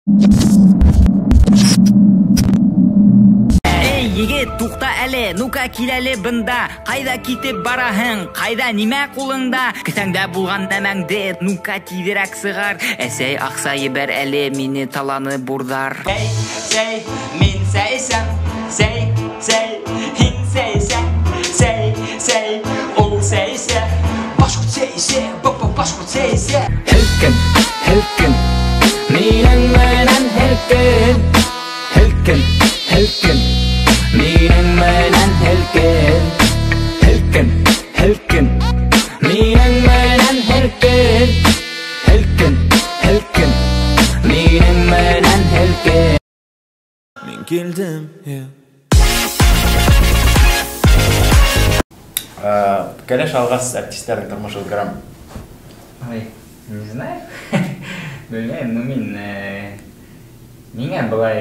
Эй, егет, туҡта әле, ну-ка кил әле бында. Ҡайҙа китеп бараһың, ҡайҙа нимә ҡулыңда? Кеҫәңдә булған нәмәңде, ну-ка тиҙерәк сығар. Әсәй, аҡса ебәр әле, мине таланы бурҙар. Сәй, сәй, мин сәй эсәм. Сәй, сәй, һин сәй эсәң. Сәй, сәй, ул сәй эсә. Башҡорт сәй эсә, башҡорт сәй эсә. Һелкен, һелкен, минең менән һелкен. Һелкен, һелкен, минең менән һелкен. Һелкен, һелкен, минең менән һелкен. Һелкен, һелкен, минең менән һелкен. Мин килдем, yeah. Кәләш алғас артистәрҙең тормошо үҙгәрәме? Ой, не знаю. Белмәйем, ну мин миңә былай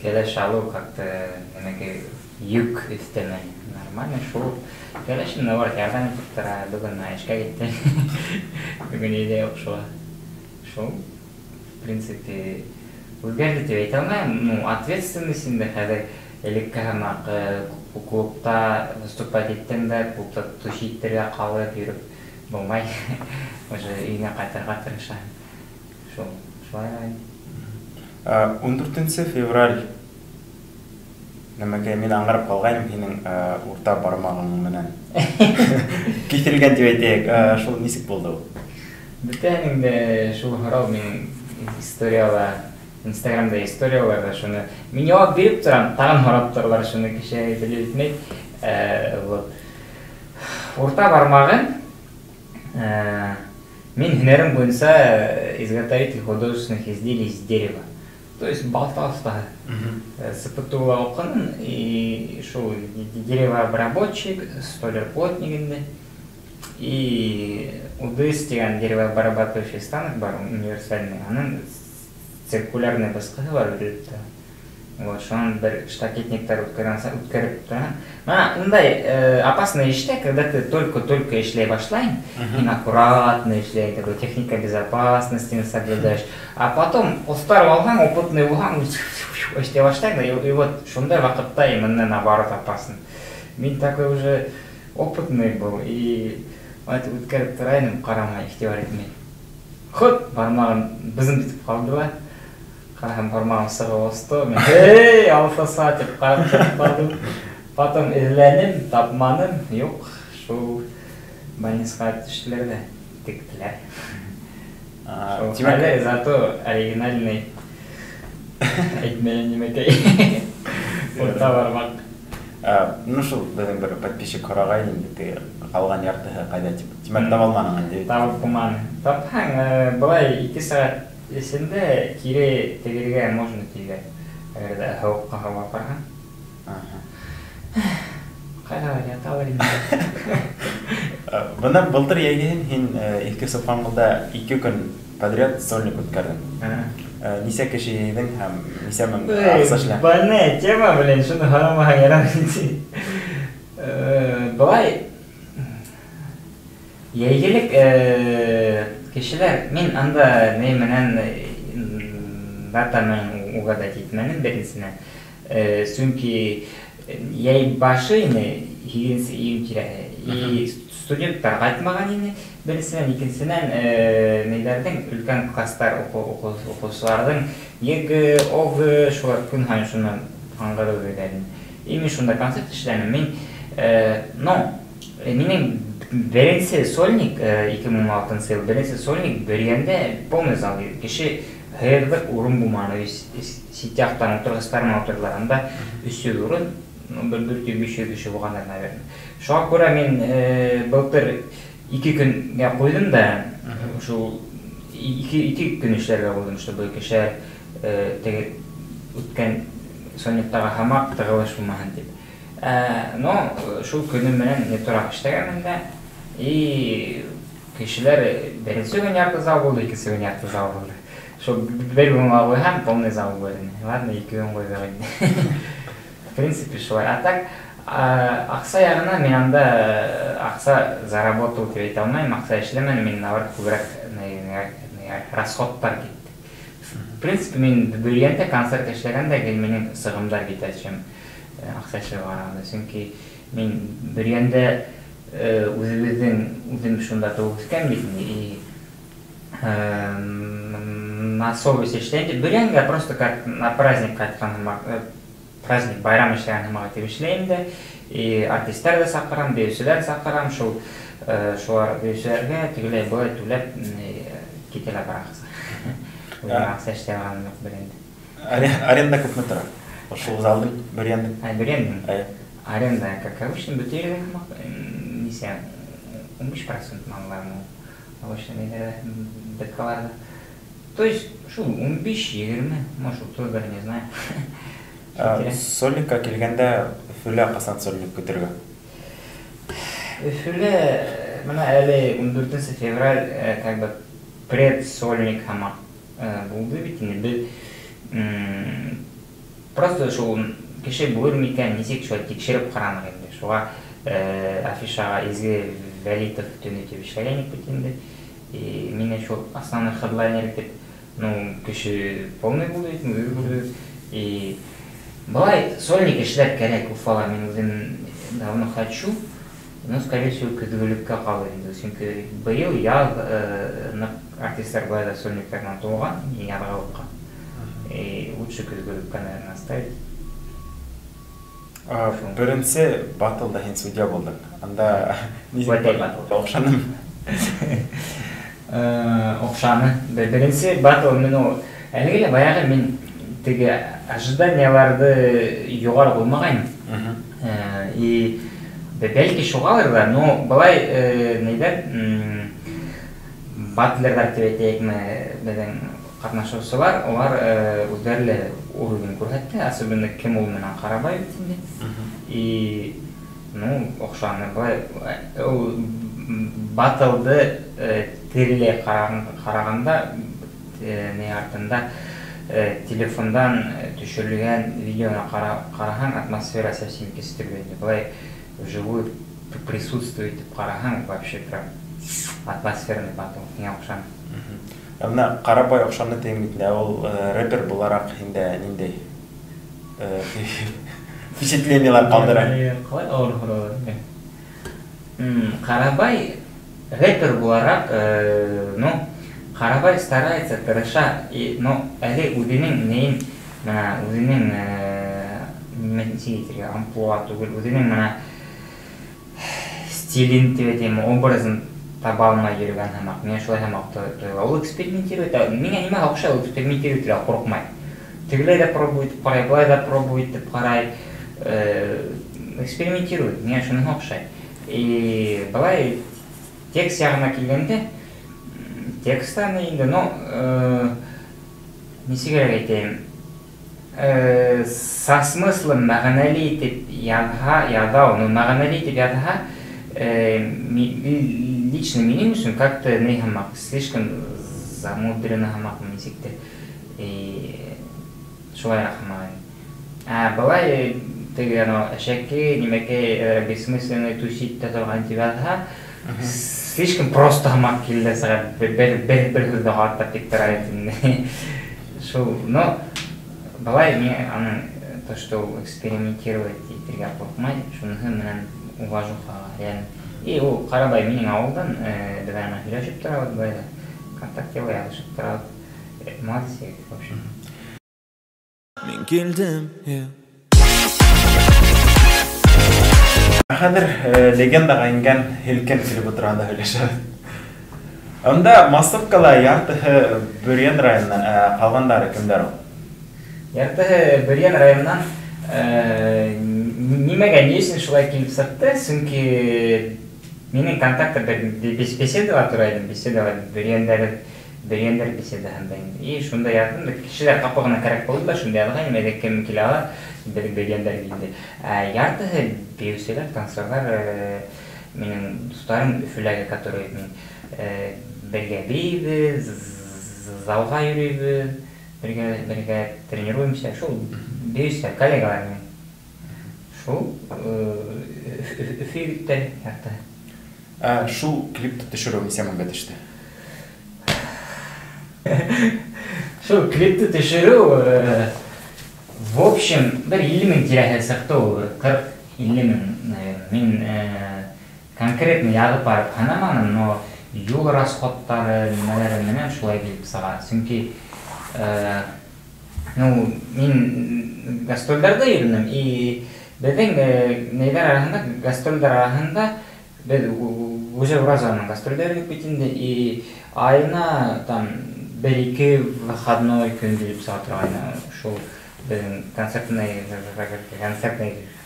кәләш алыу как-то нәмәкәй йөк өҫтәмәй. Нормально шул. Кәләшем наоборот ярҙам итеп тора. Бөгөн эшкә китте. Бөгөн өйҙә юҡ шуға. Шул, в принципе, үҙгәрҙе тип әйтә алмайым. Ну, ответственность инде хәҙер элекке һымаҡ клубта выступать иттең дә, клубта тусить итергә ҡалып йөрөп булмай. Уже өйөнә ҡайтырға тырышаһың. Шул, шулай. 14 февраль нәмәкәй мин аңғарып ҡалғайным һинең урта бармағың менән. Киҫелгән тип әйтәйек, шул нисек булды ул? Бөтәһенең дә шул һорау минең историяла, Инстаграмда историяларҙа шуны мин яуап биреп торам, тағын һорап торалар шуны, кеше белеп бөтмәй. Вот. Урта бармағын, мин һөнәрем буйынса изготовитель художественных изделий из дерева. То есть балта оҫтаһы. СПТУ-ла уҡыным, и шул деревообработчик, столяр-плотник инде. И УДС тигән деревообрабатывающий станок бар, универсальный. Аның циркулярный бысҡыһы бар үрелеп тора. Вот, шунан бер штакетниктар үткәреп тора. Мына ундай опасный эштә, когда ты только-только эшләй башлайың, һин аккуратно эшләй, такой техника безопасности соблюдаешь. А потом оҫтарып алһаң, опытный булһаң, эшләй башлайың да, и вот шундай ваҡытта именно наоборот опасно. Мин такой уже опытный был, и үткәреп тора инем, ҡарамай, иғтибар итмәй. Хот, бармағым бызым итеп ҡалды ла. Ҡараһам, бармағым сығып осто. Мин, эй, алфаса, тип ҡарап тороп ҡалдым. Потом эҙләнем, тапманым, юҡ, шул больницаға төштөләр ҙә, тектеләр. Шул Тимәк хәле, зато оригинальный әйтмәйем нимәкәй. Урта бармаҡ. Ну шул беҙҙең бер подписчик һорағайны инде, теге ҡалған яртыһы ҡайҙа тип. Тимәк, таба алманың инде. Табып булманы. Тапһаң, былай 2 сәғәт эсендә кире тегергә можно тиҙәр. Әгәр ҙә һыуыҡҡа һауа апарһаң. Ҡайҙалыр яталыр инде. Бына былтыр йәйгеһен һин Иҫке Собханҡолда 2 көн подряд сольник үткәрҙең. Нисә кеше йыйҙың һәм нисә мең Эй, аҡса эшләнең? Больная тема, блин, шуны һорамаһаң ярамай. Былай йәйгелек кешеләр, мин анда ни менән дата менән угадать итмәнем беренсенән. Сөнки йәй башы ине, һигеҙенсе июнь тирәһе. И студенттар ҡайтмаған ине. Беренсенән, икенсенән, нейҙәрҙең өлкән класстар уҡыусыларҙың ЕГЭ, ОГЭ, шулар көн һайын шунан аңғарып йөрөйҙәр ине. И мин шунда концерт эшләнем. Мин, но, минең беренсе сольник, ике мең ун алтынсы йыл, беренсе сольник бөргәндә полный зал ине. Кеше һыйырлыҡ урын булманы. Сит яҡтан ултырғыстар менән ултырҙылар. Анда өс йөҙ урын, ну, бер дүрт йөҙ, биш йөҙ кеше булғандар, наверное. Шуға күрә мин, былтыр 2 көнгә ҡуйҙым да, шул ике көн эшләргә булдым, чтобы кешеләр, теге үткән сольниктағы һымаҡ тығылыш булмаһын тип. Но шул көнө менән не тураҡ эшләгәнмен дә, и кешеләр беренсе көн ярты зал булды, икенсе көн ярты зал булды. Шул бер көнгә ҡуйһам, полный зал булыр ине. Ладно, 2 көн ҡуйҙыҡ инде. В принципе, шулай. А так, аҡса яғынан мин анда аҡса заработал тип әйтә алмайым, аҡса эшләмәнем, мин наоборот күберәк расходтар китте. В принципе, мин Бөрйәндә концерт эшләгәндә гел минең сығымдар китә, чем аҡса эшләүгә ҡарағанда. Сөнки мин Бөрйәндә үҙебеҙҙең, үҙем шунда тыуып үҫкән бит инде, и на совесть эшләйем. Бөрйәнгә просто как на праздник ҡайтҡан һымаҡ, праздник, байрам эшләгән һымаҡ итеп эшләйем дә, и артисттар ҙа саҡырам, бейеүселәр саҡырам, шул шулар бейеүселәргә тегеләй былай түләп китә лә бара аҡса. Үҙем аҡса эшләй алғаным юҡ Бөрйәндә. Аренда күпме тора? Ошол залдың, Бөрйәндең? Ай, Бөрйәндең? Әйе. Аренда, как обычно, бөтә ерҙә һымаҡ, нисә, 15% малларым ул. Обычно ниләрҙә, ДКларҙа. То есть, шул 15, 20, может, 30 даже, не знаю. Сольникка килгәндә, Өфөлә ҡасан сольник көтөргә? Өфөлә, бына әле 14 февраль, как бы предсольник һымаҡ булды бит инде. Беҙ просто шул кеше булыр микән, нисек шулай тикшереп ҡараныҡ инде. Шуға афишаға Изге Вәлитов төнө тип эшләгән идек бит инде. И мине шул основной хедлайнер итеп, ну, кеше полный булды бит, үҙе күрҙе. И былай сольник эшләп кәрәк Уфала, мин үҙем давно хочу, но, скорее всего, көҙгөлөккә ҡалыр инде. Сөнки быйыл яҙ ныҡ артисттар былай ҙа сольниктарынан тулған, яҙғылыҡҡа. И лучше көҙгөлөккә, наверное, оставить. Беренсе батлда һин судья булдың. Анда Вәтәй батл. Оҡшаным. Оҡшаны. Беренсе батл мин ул әлеге лә баяғы мин теге ожиданияларҙы юғары ҡуймағайным. И бәлки шуғалыр ҙа, но былай нейҙәр, батлерҙар тип әйтәйекме, беҙҙең ҡатнашыусылар, улар үҙҙәре лә уровень күрһәтте, особенно кем ул менән Ҡарабай бит инде. И, ну, оҡшаны. Былай, ул батлды тереләй ҡарағанда, ни артында телефондан төшөрөлгән видеоны ҡараһаң, атмосфера совсем икенсе төрлө инде. Былай вживую присутствовать итеп ҡараһаң, вообще прям атмосферный батл, миңә оҡшаны. Ә бына Ҡарабай оҡшаны тиң бит инде, ул рэпер булараҡ һиндә ниндәй впечатлениелар ҡалдыра? Ҡалай ауыр һорау. Ҡарабай рэпер булараҡ, ну, Ҡарабай старается, тырыша, и, но әле үҙенең нейен, бына үҙенең, нимә нисек әйтергә, амплуа түгел, үҙенең бына стилен тип әйтәйем, образын таба алмай йөрөгән һымаҡ. Миңә шулай һымаҡ тойола. Ул экспериментирует, миңә нимә оҡшай, ул экспериментирует, ҡурҡмай. Тегеләй ҙә пробует итеп ҡарай, былай ҙа пробует итеп ҡарай, экспериментирует, миңә шуныһы оҡшай. И былай текст яғына килгәндә, текстан инде, но нисегерәк әйтәйем, со смыслом мәғәнәле итеп яҙһа, яҙа ул, но мәғәнәле итеп яҙһа, лично минең өсөн как-то ни һымаҡ, слишком замудренно һымаҡ, нисек тә, и шулайыраҡ һымаҡ инде. Ә былай теге анау әшәке, нимәкәй, бессмысленный тусить итә торған тип яҙһа, слишком просто һымаҡ килде сыға, бер һүҙҙе ҡабатлап тик тора инде. Шул, но былай мин аның то, что ул экспериментировать итергә ҡурҡмай, шуныһы менән уважухаға реально. И ул Ҡарабай минең ауылдан, беҙ ана һөйләшеп торабыҙ, былай ҙа ВКонтакте яҙышып торабыҙ. Молодец егет, в общем. Мин килдем, yeah. Хәҙер легендаға ингән Һелкен клибы тураһында һөйләшәбеҙ. Унда массовкала яртыһы Бөрйән районынан, ҡалғандары кемдәр ул? Яртыһы Бөрйән районынан, нимәгә, ни өсөн шулай килеп сыҡты? Сөнки минең контактта бер беседала тора идем, беседала Бөрйәндәр беседаһында инде. И шунда яҙҙым да, кешеләр ҡапыл ғына кәрәк булды ла, шунда яҙғайным, әле кем килә ала, беҙ Бөрйәндәр килде. Ә яртыһы бейеүселәр, танцорҙар, минең дуҫтарым Өфөләге, которые мин бергә бейебеҙ, залға йөрөйбөҙ, бергә тренируемся, шул бейеүселәр, коллегалар минең. Шул Өфө егеттәре яртыһы. Ә шул клипты төшөрөү нисә меңгә төштө? Шул клипты төшөрөү, в общем, бер 50 мең тирәһе сыҡты ул, 40-50 мең, наверное. Мин конкретно яҙып барып һанаманым, но юл расходтары нимәләре менән шулай килеп сыға. Сөнки ну, мин гастролдәрҙә йөрөнөм, и беҙҙең нейҙәр араһында, гастролдәр араһында беҙ Гүзәл Уразованың гастролдәре йөрөп бит инде, и айына там бер-ике выходной көн килеп сыға торғайны. Шул беҙҙең концертный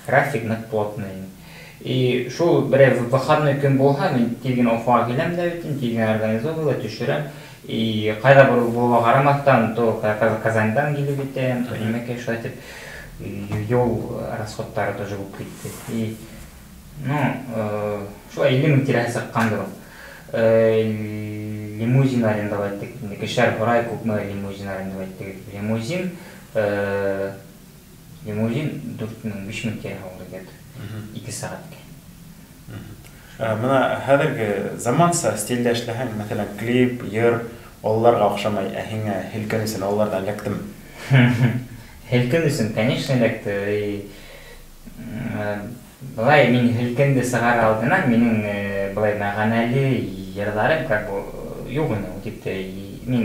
график ныҡ плотный. И шул берәй выходной көн булһа, мин тиҙ генә Уфаға киләм дә бит инде, тиҙ генә организовывала, төшөрәм. И ҡайҙа булыуға ҡарамаҫтан, то Казандан килеп етәм, то нимәкәй, шулай итеп юл расходтары тоже күп китте. И, ну, шулай 50 мең тирәһе сыҡҡандыр ул. Лимузин арендовать иттек. Инде кешеләр һорай, күпме лимузин арендовать иттек. Лимузин 4 мең, 5 мең тирәһе булды где-то. 2 сәғәткә. Бына хәҙерге заманса стилдә эшләһәң, мәҫәлән, клип, йыр, ололарға оҡшамай, ә һиңә һелкен өсөн ололарҙан эләктеме? Һелкен өсөн, конечно, эләкте. И, былай мин һелкенде сығар алдынан минең былай мәғәнәле йырҙарым как бы юҡ ине ул тип тә. И мин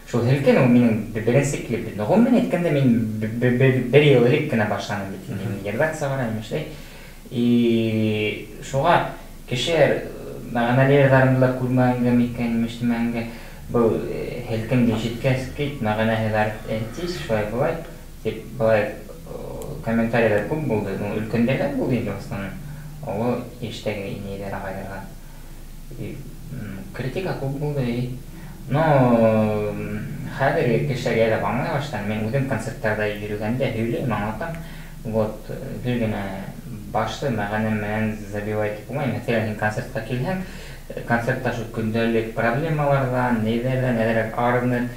шул һелкен ул минең беренсе клип. Но ғөмүмән әйткәндә, мин бер йыл элек кенә башланым бит инде. Мин йырҙар сығарам, эшләй. И шуға кешеләр мәғәнәле йырҙарымды ла күрмәгәнгә микән, имеш-нимәгәнгә, был һелкенде ишеткәс, кит, мәғәнәһеҙ артист, шулай былай тип былай комментарийҙар күп булды. Ну, өлкәндәрҙән булды инде в основном. Оло йәштәге инәйҙәр, ағайҙарҙан. И, критика күп булды. И, но хәҙер кешеләр яйлап аңлай башланы. Мин үҙем концерттарҙа йөрөгәндә һөйләйем, аңлатам. Вот, гел генә башты мәғәнә менән забивать итеп булмай. Мәҫәлән, һин концертҡа килһәң, концертта шул көндәлек проблемаларҙан, ниҙәрҙән әҙерәк арынып,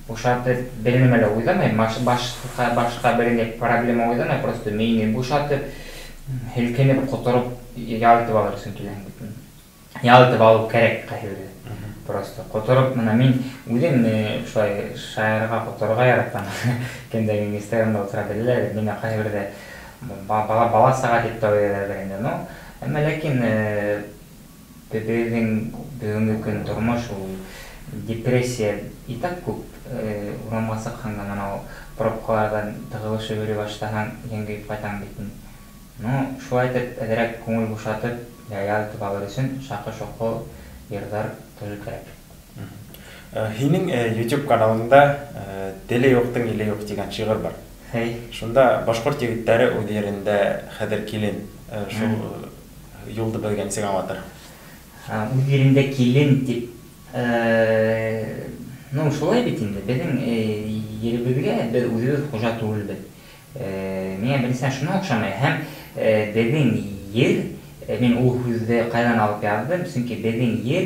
бушатып, бер нәмә лә уйламай, башҡа бер ни проблема уйламай, просто мейене бушатып, һелкенеп, ҡотороп, ял итеп алыр өсөн киләһең бит. Ял итеп алыу кәрәк ҡайһы берҙә. Просто ҡотороп, бына мин үҙем шулай шаярға, ҡоторорға яратам. Кемдә минең Инстаграмда ултыра беләләр, мине ҡайһы берҙә бала саға тип тә уйлайҙар инде. Ну, әммә ләкин беҙҙең бөгөнгө көн тормош ул депрессия и так күп. Урамға сыҡһаң да мынау пробкаларҙан тығылышып йөрөй башлаһаң, еңгәйеп ҡайтаң бит инде. Ну, шулай итеп әҙерәк күңел бушатып, ял итеп алыр өсөн шаҡы-шоҡо йырҙар тоже кәрәк. Һинең YouTube каналыңда Теле юҡтың иле юҡ тигән шиғыр бар. Хей. Шунда башҡорт егеттәре үҙ ерендә хәҙер килен. Шул юлды беҙгә нисек аңлатыр? Үҙ ерендә килен тип, ну, шулай бит инде. Беҙҙең еребеҙгә беҙ үҙебеҙ хужа түгелбеҙ. Миңә беренсенән шуны оҡшамай. Һәм беҙҙең ер, мин ул һүҙҙе ҡайҙан алып яҙҙым, сөнки беҙҙең ер,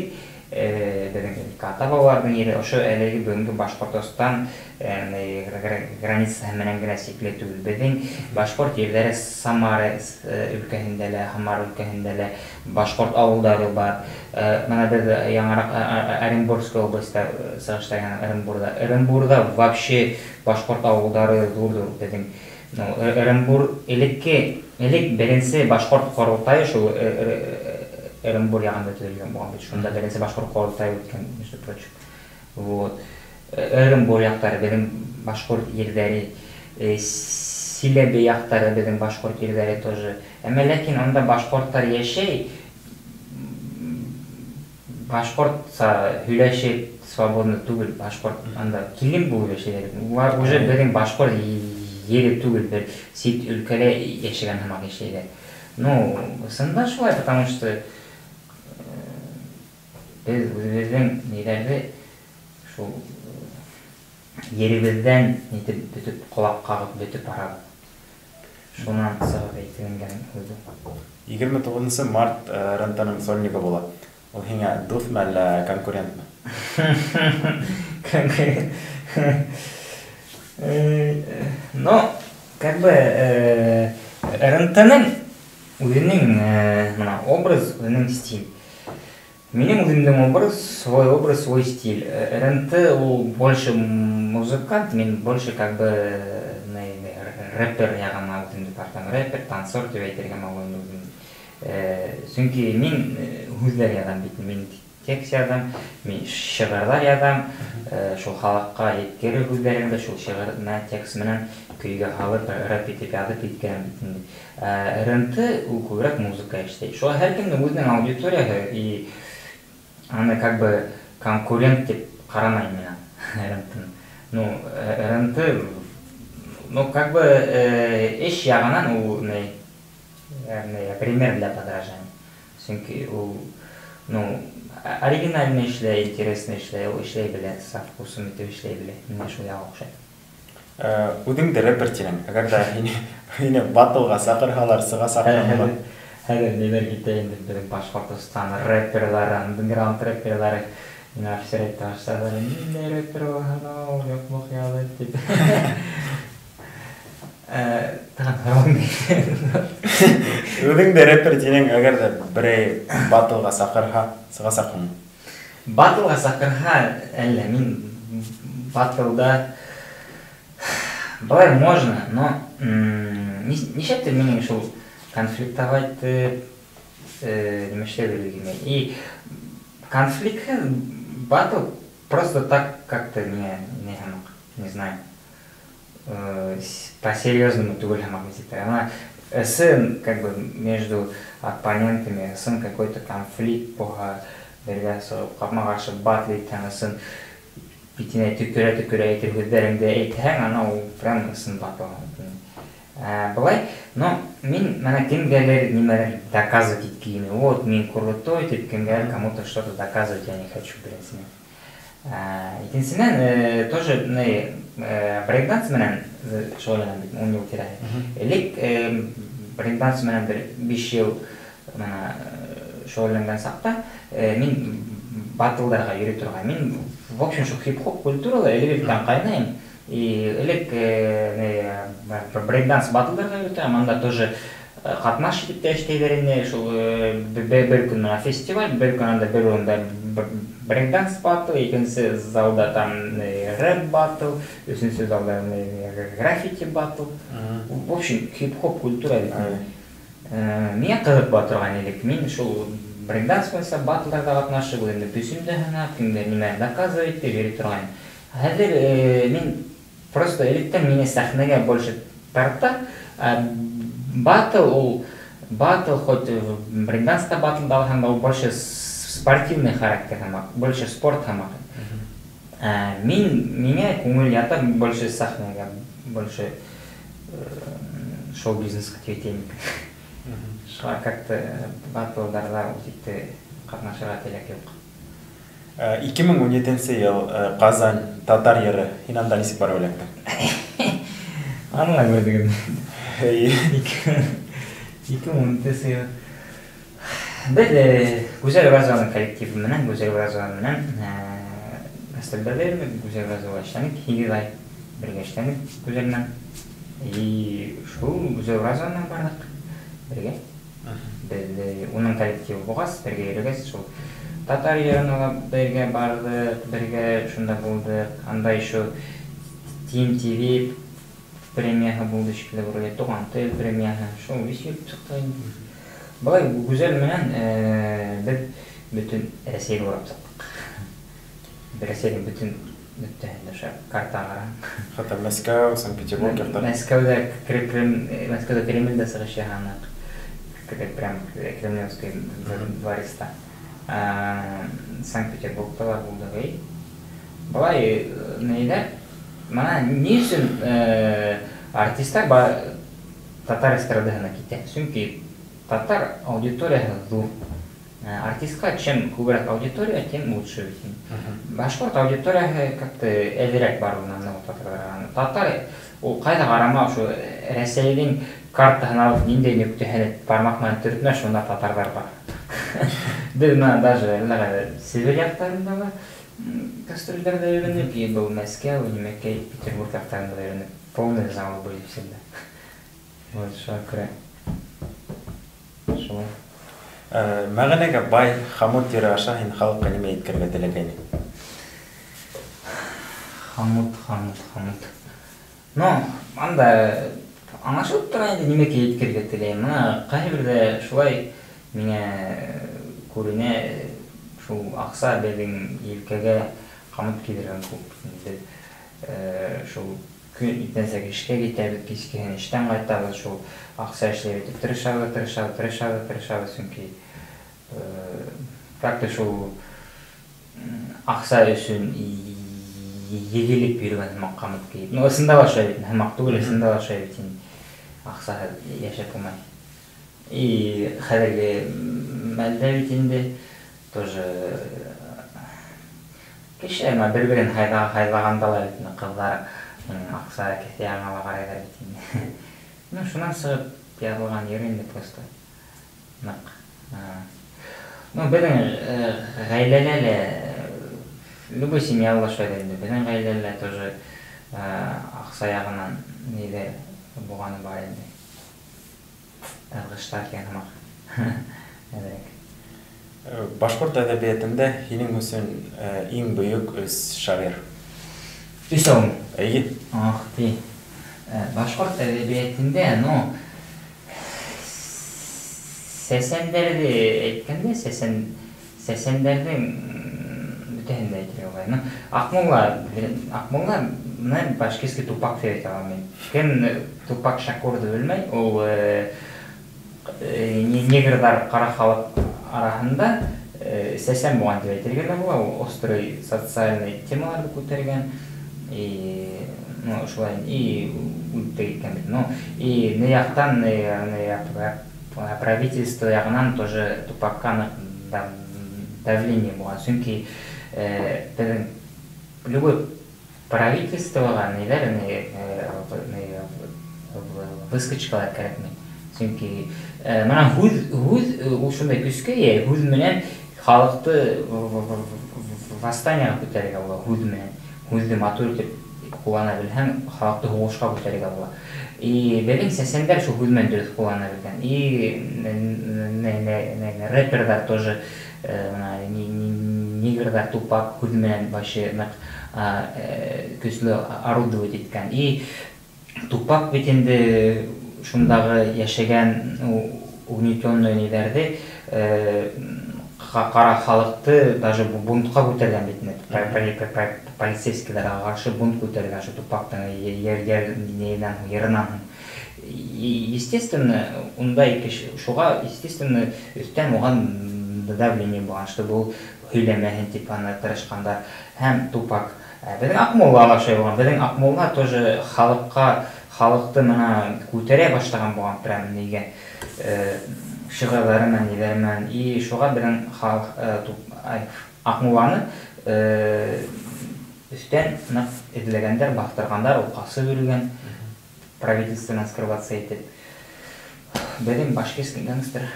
беҙҙең ата-бабаларҙың ере ошо әлеге бөгөнгө Башҡортостан границаһы менән генә сикле түгел. Беҙҙең башҡорт ерҙәре Самара өлкәһендә лә, Һамар өлкәһендә лә башҡорт ауылдары бар. Бына беҙ яңыраҡ Оренбургская областьта сығышта, Ырымбурҙа. Ырымбурҙа вообще башҡорт ауылдары ҙур-ҙур беҙҙең. Ну, Ырымбур элек беренсе башҡорт ҡоролтайы шул Ырымбур яғында төҙөлгән булған бит. Шунда беренсе башҡорт ҡоролтайы үткән, между прочим. Вот. Ырымбур яҡтары беҙҙең башҡорт ерҙәре, Силәбе яҡтары беҙҙең башҡорт ерҙәре тоже. Әммә ләкин унда башҡорттар йәшәй, башҡортса һөйләшеп свободно түгел, башҡорт анда килен булып йәшәйҙәр. Улар уже беҙҙең башҡорт ере түгел, бер сит өлкәлә йәшәгән һымаҡ йәшәйҙәр. Ну, ысында шулай, потому что беҙ үҙебеҙҙең ниҙәрҙе шул еребеҙҙән нитеп бөтөп, ҡолаҡ ҡағып бөтөп барабыҙ. Шунан сығып әйтелгән һүҙ. 29 март РНТ-ның сольнигы була. Ул һиңә дуҫмы әллә конкурентмы? Конкурент. Ну, как бы РНТ-ның үҙенең мына образ, үҙенең стиль. Минең үҙемдең образ, свой образ, свой стиль. РНТ ул больше музыкант, мин больше как бы рэпер яғына үҙемде тартам. Рэпер, танцор тип әйтергә могу инде үҙемде. Сөнки мин һүҙҙәр яҙам бит, мин текст яҙам, мин шиғырҙар яҙам, шул халыҡҡа еткерер һүҙҙәремде шул шиғыр менән, текст менән көйгә һалып, рэп итеп яҙып еткерәм бит инде. РНТ ул күберәк музыка эшләй. Шуға һәр кемдең үҙенең аудиторияһы, и аны как бы конкурент тип ҡарамайым мин РНТ-ны. Ну, РНТ, ну, как бы эш яғынан ул пример для подражания. Сөнки ул, ну, оригинальный эшләй, интересный эшләй, ул эшләй белә, со вкусом итеп эшләй белә. Миңә шул яғы оҡшай. Үҙең дә рэпер тинең. Әгәр ҙә һине батлға саҡырһалар, сығасаҡһыңмы? Хәҙер ниҙәр китә инде беҙҙең Башҡортостан рэперлары, андеграунд рэперлары. Миңә офицер әйтә башланы, ниндәй рэпер булһын ул, юҡмы хыялы тип. Тағы һорауың ни? Үҙең дә рэпер тинең, әгәр ҙә берәй батлға саҡырһа, сығасаҡһыңмы? Батлға саҡырһа, әллә мин батлда былай можно, но нишләптер минең шул конфликтовать нимә эшләй белгем. И конфликт батл просто так как-то не һамаҡ, не знаю. По-серьезному түгел һамаҡ нисектер. Ана сын как бы между оппонентами, сын какой-то конфликт булһа, бергә сығып ҡапма-ҡаршы батл итһәң, сын битенә төкөрә-төкөрә әйтер һүҙҙәреңде әйтһәң, ана ул прям ысын батл. Былай, но мин мына кемгәлер нимәлер доказывать иткәйне. Вот мин крутой тип кемгәлер кому-то что-то доказывать я не хочу, беренсенән. Икенсенән, тоже брейкданс менән шөғөлләнәм бит, 10 йыл тирәһе. Элек брейкданс менән бер 5 йыл мына шөғөлләнгән саҡта мин батлдарға йөрөй торған. Мин, в общем, шул хип-хоп культурала элек-электән ҡайнайым. И элек брейкданс батлдарға йөрөй торған. Анда тоже ҡатнаш итеп тә эшләйҙәр ине. Шул бер көн мына фестиваль, бер көн анда бер урында брейкданс батл, икенсе залда там рэп батл, өсөнсө залда граффити батл. В общем, хип-хоп культура бит. Миңә ҡыҙыҡ була торған элек. Мин шул брейкданс буйынса батлдарҙа ҡатнашып, үҙемде көсөмдө һынап, кемдер нимә доказывать итеп йөрөй торған. Хәҙер мин просто электән мине сәхнәгә больше тарта. Батл ул батл, хоть брейкданста батлда алһаң да, ул больше спортивный характер һымаҡ, больше спорт һымаҡ. Мин миңә күңел ята больше сәхнәгә, больше шоу-бизнесҡа тип әйтәйем. Шуға как-то батлдарҙа ул типте ҡатнашырға теләк юҡ. 2017 йыл Ҡазан татар йыры. Һин анда нисек барып эләктең? Аны ла күрҙегеҙ. 2017 йыл. Беҙ Гүзәл Уразованың коллективы менән, Гүзәл Уразова менән гастролдәрҙә йөрөнөк, Гүзәл Уразова эшләнек, 8 ай бергә эшләнек Гүзәл менән. И шул Гүзәл Уразова менән барҙыҡ бергә. Беҙ уның коллективы булғас, бергә йөрөгәс, шул татар йырына ла бергә барҙыҡ, бергә шунда булдыҡ. Анда еще Team TV премияһы булды шикелле, вроде Туған тел премияһы. Шул весь йөрөп сыҡтыҡ инде. Былай Гүзәл менән беҙ бөтөн Рәсәйҙе урап сыҡтыҡ. Рәсәйҙең бөтөн нөктәһендә ошо картаға ҡараһаң. Хатта Мәскәү, Санкт-Петербург яҡтары. Мәскәүҙә Кремлдә сығыш яһаныҡ. Прям Кремлевский дворецта. Санкт-Петербургта ла булдыҡ. Былай нейҙә? Мына ни өсөн артистар татар эстрадаһына китә? Сөнки татар аудиторияһы ҙур. Артистҡа чем күберәк аудитория, тем лучше бит. Башҡорт аудиторияһы как-то әҙерәк бар унан татарҙарға. Татар ул ҡайҙа ҡарама, ошо Рәсәйҙең картаһын алып ниндәй нөктәһенә бармаҡ менән төртмә, шунда татарҙар бар. Беҙ мына даже әллә ҡайҙа Себер яҡтарында ла гастролдәрҙә йөрөнөк, и был Мәскәү, нимәкәй, Петербург яҡтарында ла йөрөнөк. Полный залы были всегда. Вот, шуға күрә. Шулай. Мәғәнәгә бай Хамут йыры аша һин халыҡҡа нимә еткерергә теләгәйнең? Хамут, хамут, хамут. Ну, анда аңлашылып тора инде нимәкә еткерергә теләйем. Мына ҡайһы берҙә шулай миңә күренә, шул аҡса беҙҙең елкәгә ҡамыт кейҙергән күп. Беҙ шул көн иртәнсәк эшкә китәбеҙ, кискеһен эштән ҡайтабыҙ, шул аҡса эшләп итеп тырышабыҙ, тырышабыҙ, тырышабыҙ, тырышабыҙ, сөнки как-то шул аҡса өсөн егелеп йөрөгән һымаҡ ҡамыт кейеп. Ну, ысында ла шулай бит, һымаҡ түгел, ысында ла шулай бит инде. Аҡсаһыҙ йәшәп булмай. И хәҙерге мәлдә бит инде тоже кеше әммә бер-берен һайлағанда ла бит инде ҡыҙҙар аҡса кеҫә яғына ла ҡарайҙар бит инде. Ну, шунан сығып яҙылған йыр инде просто. Ныҡ. Ну, беҙҙең ғаиләлә лә, любой семьяла ла шулай инде. Беҙҙең ғаиләлә лә тоже аҡса яғынан ниҙәр булғаны бар инде. Ыҙғыштар тигән һымаҡ. Әҙерәк. Башҡорт әҙәбиәтендә һинең өсөн иң бөйөк өс шағир? Өсәүме? Эйе. Ах ти. Башҡорт әҙәбиәтендә, ну, сәсәндәрҙе әйткәндә, сәсәндәрҙең бөтәһен дә әйтергә була. Ну, Аҡмулла менән башкирский Тупак тип әйтә алам мин. Кем Тупак Шакурҙы белмәй, ул негрҙар ҡара халыҡ араһында сәсән булған тип әйтергә лә була. Ул острый социальный темаларҙы күтәргән. И, ну, шулай, и үлеп тә киткән бит. Ну, и ни яҡтан, ни правительство яғынан тоже Тупакка ныҡ давление булған. Сөнки беҙҙең любой правительствоға ниҙәр, выскочкалар кәрәкмәй. Сөнки мына һүҙ ул шундай көскә эйә, һүҙ менән халыҡты восстаниеға күтәрергә була, һүҙ менән. Һүҙҙе матур итеп ҡуллана белһәң, халыҡты һуғышҡа күтәрергә була. И беҙҙең сәсәндәр шул һүҙ менән дөрөҫ ҡуллана белгән. И рэперҙар тоже, мына негрҙар Тупак һүҙ менән вообще ныҡ көслө орудовать иткән. И Тупак бит инде шундағы йәшәгән угнетенный ниҙәрҙе, ҡара халыҡты даже бунтҡа күтәргән бит инде. Полицейскийларға ҡаршы бунт күтәргән шул Тупактың йырынан һуң. И, естественно, ундай кеше, шуға, естественно, өҫтән уға давление булған, чтобы ул һөйләмәһен тип аны тырышҡандар. Һәм Тупак. Беҙҙең Аҡмулла ла шулай булған. Беҙҙең Аҡмулла тоже халыҡты мына күтәрә башлаған булған прям нигә, шиғырҙары менән, ниҙәре менән. И шуға беҙҙең Аҡмулланы өҫтән ныҡ эҙләгәндәр, баҫтырғандар, ул ҡасып йөрөгән, правительствонан скрываться итеп. Беҙҙең башкирский гангстер.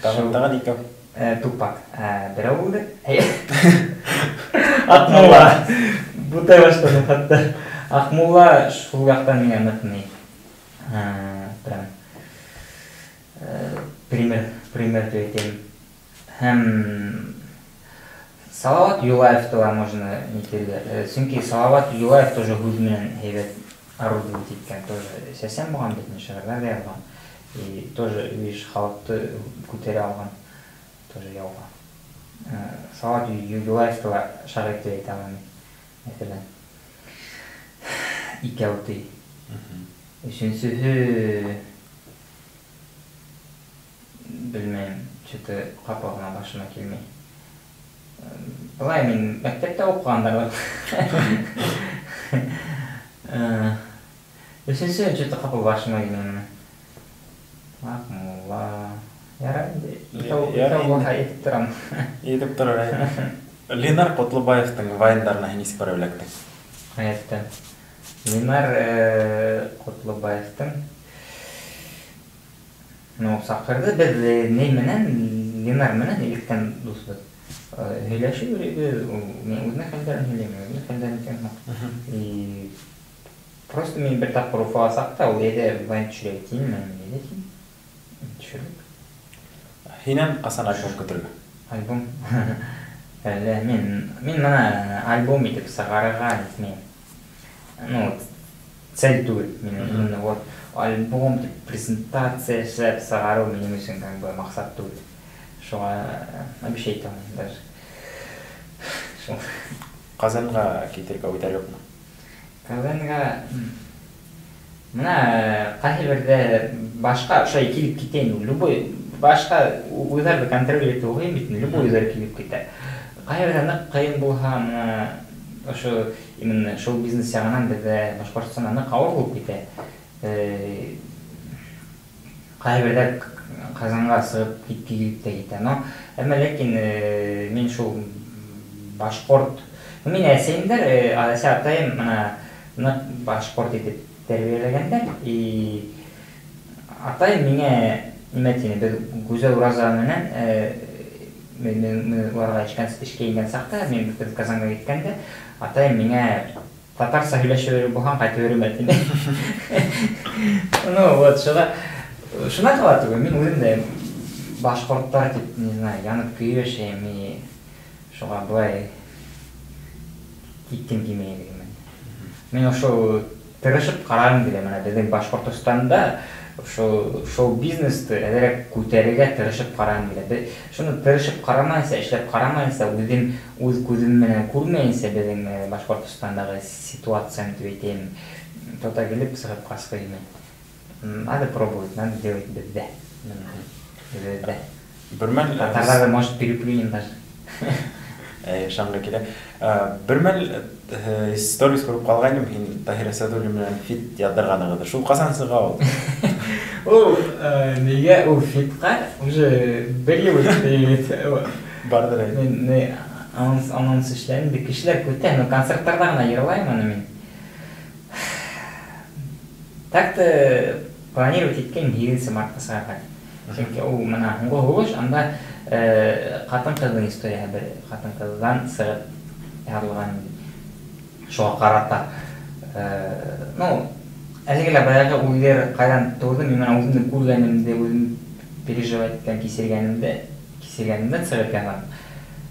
Тағын икәү. Тупак. Берәү булды. Аҡмулла. Бутай башланым хатта. Аҡмулла шул яҡтан миңә ныҡ ни. Прям пример тип әйтәйем. Һәм Салават Юлаевты ла можно нитергә. Сөнки Салават Юлаев тоже һүҙ менән һәйбәт орудовать иткән, тоже сәсән булған бит, шиғырҙар ҙа яҙған. И тоже, видишь, халыҡты күтәрә алған, тоже яуға. Салават Юлаевты ла шағир тип әйтә алам мин, мәҫәлән. Икәү ти. Өсөнсөһө, белмәйем, что-то ҡапыл ғына башыма килмәй. Былай мин мәктәптә уҡығандар бар. Өсөнсө, что-то ҡапыл башыма килмәй. Аҡмулла. Ярай инде. Икәү булһа әйтеп торам. Әйтеп торор, әй. Ленар Ҡотлобаевтың вайндарына һин нисек барып эләктең? Хәятта. Ленар Ҡотлобаевтың, ну, саҡырҙы. Беҙ ни менән, Ленар менән электән дуҫбыҙ. Һөйләшеп йөрөйбөҙ. Ул мин үҙенең хәлдәрен һөйләйем, мин үҙемдең хәлдәрен әйтәм. И просто мин бер тапҡыр Уфаға саҡта, ул әйҙә вайн төшөрә тием, мин әйҙә тием. Төшөрҙөк. Һинән ҡасан альбом көтөргә? Альбом? Әле мин мына альбом итеп сығарырға нитмәйем. Ну, цель түгел. Мин вот альбом тип презентация эшләп сығарыу минең өсөн как бы маҡсат түгел. Шуға обещать итә алмайым даже. Шул. Ҡазанға китергә уйҙар юҡмы? Ҡазанға мына ҡайһы берҙә башҡа ошолай килеп китә инде. Любой башҡа уйҙарҙы контроль итеү ҡыйын бит, любой уйҙар килеп китә. Ҡайһы берҙә ныҡ ҡыйын булһа, мына ошо именно шоу-бизнес яғынан беҙҙә Башҡортостанда ныҡ ауыр булып китә. Ҡайһы берҙә Ҡазанға сығып килеп тә китә. Но әммә ләкин мин шул башҡорт, мин әсәйемдәр, әсә атайым мына ныҡ башҡорт итеп тәрбиәләгәндәр. И атайым миңә нимә тине, беҙ Гүзәл Уразова менән мин уларға эшкә ингән саҡта, мин беҙ Казанға киткәндә, атайым миңә татарса һөйләшә биреп булһаң, ҡайтып йөрөмә тине. Ну вот, шуна ҡала түгел, мин үҙем дә башҡорттар тип, не знаю, янып көйөп йәшәйем, и шуға былай киткем килмәй инде. Мин ошо тырышып ҡарағым килә, мына беҙҙең Башҡортостанда ошо шоу-бизнесты әҙерәк күтәрергә тырышып ҡарағым килә. Беҙ шуны тырышып ҡарамайынса, эшләп ҡарамайынса, үҙем үҙ күҙем менән күрмәйенсә беҙҙең Башҡортостандағы ситуацияны тип әйтәйем, тота килеп сығып ҡасҡы килмәй. Надо пробовать, надо делать беҙҙә. Беҙҙә. Бер мәл Татарҙарҙы, может, переплюнем даже. Шаңғы килә. Бер мәл сторис күреп ҡалғайным, һин Таһир Әсәдуллин менән фит яҙҙырғанығыҙҙы. Шул ҡасан сыға ул? Ул, нигә ул фитҡа уже бер йыл үтте бит. Барҙыр әле. Мин не анонс эшләнем, кешеләр көтә, но концерттарҙа ғына йырлайым аны мин. Так-то планировать иткән 7 мартҡа сығарға. Сөнки ул мына һуңғы һуғыш, анда ҡатын-ҡыҙҙың историяһы, бер ҡатын-ҡыҙҙан сығып яҙылған шуға ҡарата. Ну, әлеге лә баяғы уйҙар ҡайҙан тыуҙы, мин мына үҙемдең күргәнемде, үҙем переживать иткән, кисергәнемдән сығып яҙам.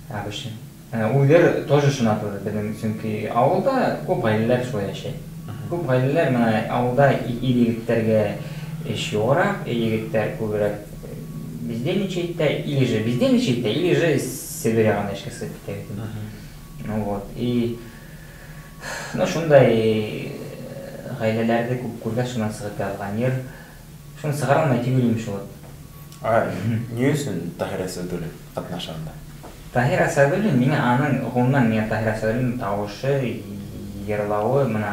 Обычно. Уйҙар тоже шуна тыуҙы беҙҙең, сөнки ауылда күп ғаиләләр шулай йәшәй. Күп ғаиләләр мына ауылда ир егеттәргә эш юғыраҡ, ир егеттәр күберәк бездельничать итә, или же бездельничать итә, или же Себер яғына эшкә сығып китә бит инде. Ну вот, и, ну, шундай ғаиләләрҙе күп күргәс, шунан сығып яҙған йыр. Шуны сығара алмай тип уйлайым шул. Ни өсөн Таһир Әсәдуллин ҡатнаша унда? Таһир Әсәдуллин, миңә аның, ғөмүмән, миңә Таһир Әсәдуллин тауышы, йырлауы, мына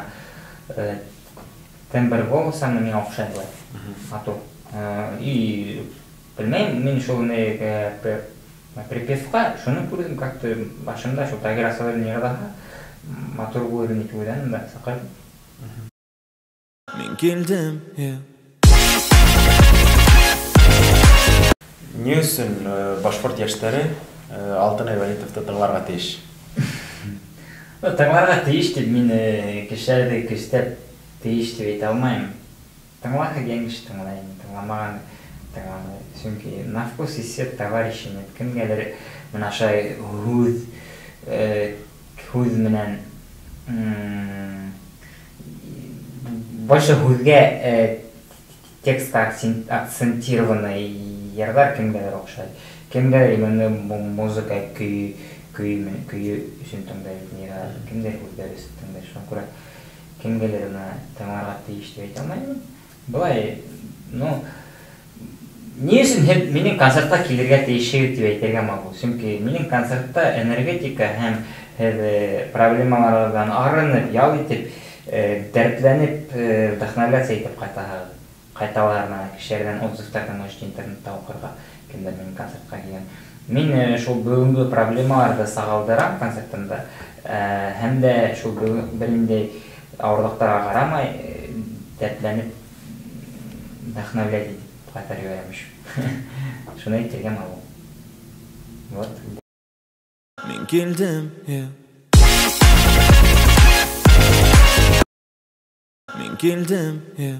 тембр голоса миңә оҡшай былай. Матур. И белмәйем, мин шул припевҡа шуны күрҙем, как-то башымда шул Таһир Әсәдуллин йырлаһа, матур булыр ине тип уйланым да, саҡырҙым. Мин килдем, yeah. Ни өсөн башҡорт йәштәре Алтынай Вәлитовты тыңларға тейеш? Тыңларға тейеш тип мин кешеләрҙе көстәп тейеш тип әйтә алмайым. Тыңлаһа килгән кеше тыңлай, тыңламаған тыңламай. Сөнки на вкус и цвет товарищи нет. Кемгәлер мына шулай һүҙ менән, больше һүҙгә текстка акцентированный йырҙар кемгәлер оҡшай. Кемгәлер именно музыка көйө өсөн тыңлай бит йырҙар, кемдер һүҙҙәр өсөн тыңлай. Шуға күрә кемгәлер мына тыңларға тейеш тип әйтә алмайым. Былай, ну, ни өсөн һеҙ минең концертҡа килергә тейешһегеҙ тип әйтергә могу. Сөнки минең концертта энергетика һәм һеҙ проблемаларҙан арынып, ял итеп, дәртләнеп, вдохновляться итеп ҡайтаһығыҙ. Ҡайталар мына кешеләрҙән отзывтарҙы можете интернетта уҡырға, кемдер минең концертҡа килгән. Мин шул бөгөнгө проблемаларҙы сағылдырам концертымда, һәм дә шул бер ниндәй ауырлыҡтарға ҡарамай, дәртләнеп, вдохновлять итеп ҡайтарып ебәрәм еще. Шуны әйтергә могу. Вот. Мин килдем, yeah. Мин килдем, yeah.